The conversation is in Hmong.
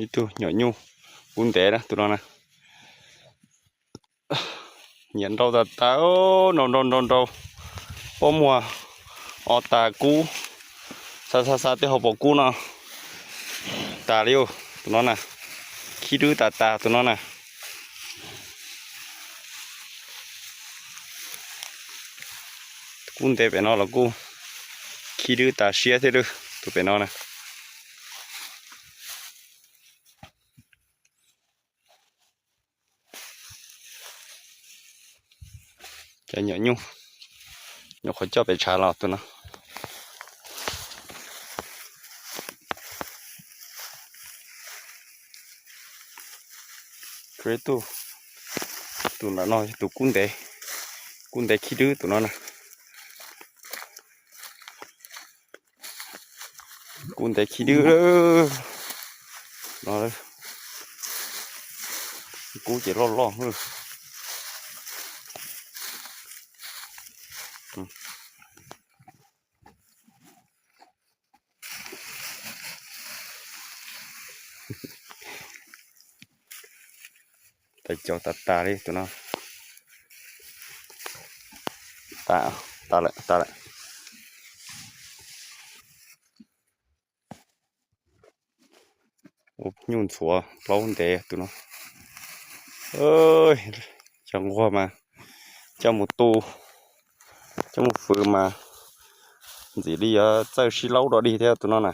Ib tug nyuam nyuj kub ntev na tus no na. Nyiam nrau tas tas, nrau nrau nrau nrau, pob muag o tas kub, xa xa xa tej hauv paus kub no tas li tus no na. Khib dwb tas tas tus no na. Kub ntev pem no los kuj khib dwb tas siab thiab lawm tus pem no na. Cov nyuam nyuj, nyuam qhuav coj pem tshav los tus no. Tus, tus ntawm no yog tus kub ntev, kub ntev khib dwb tus no na. Kub ntev khib dwb no. Kub ces loj loj. Tas cov tas tas li tus no. Tas, tas lawm, tas lawm. Ua nyuj ntxhuav plaub ntev tus no. Cov nquag mas coj mus tu, coj mus fws mas ntxim li yuav txawj sib laub dog dig thiab tus no na.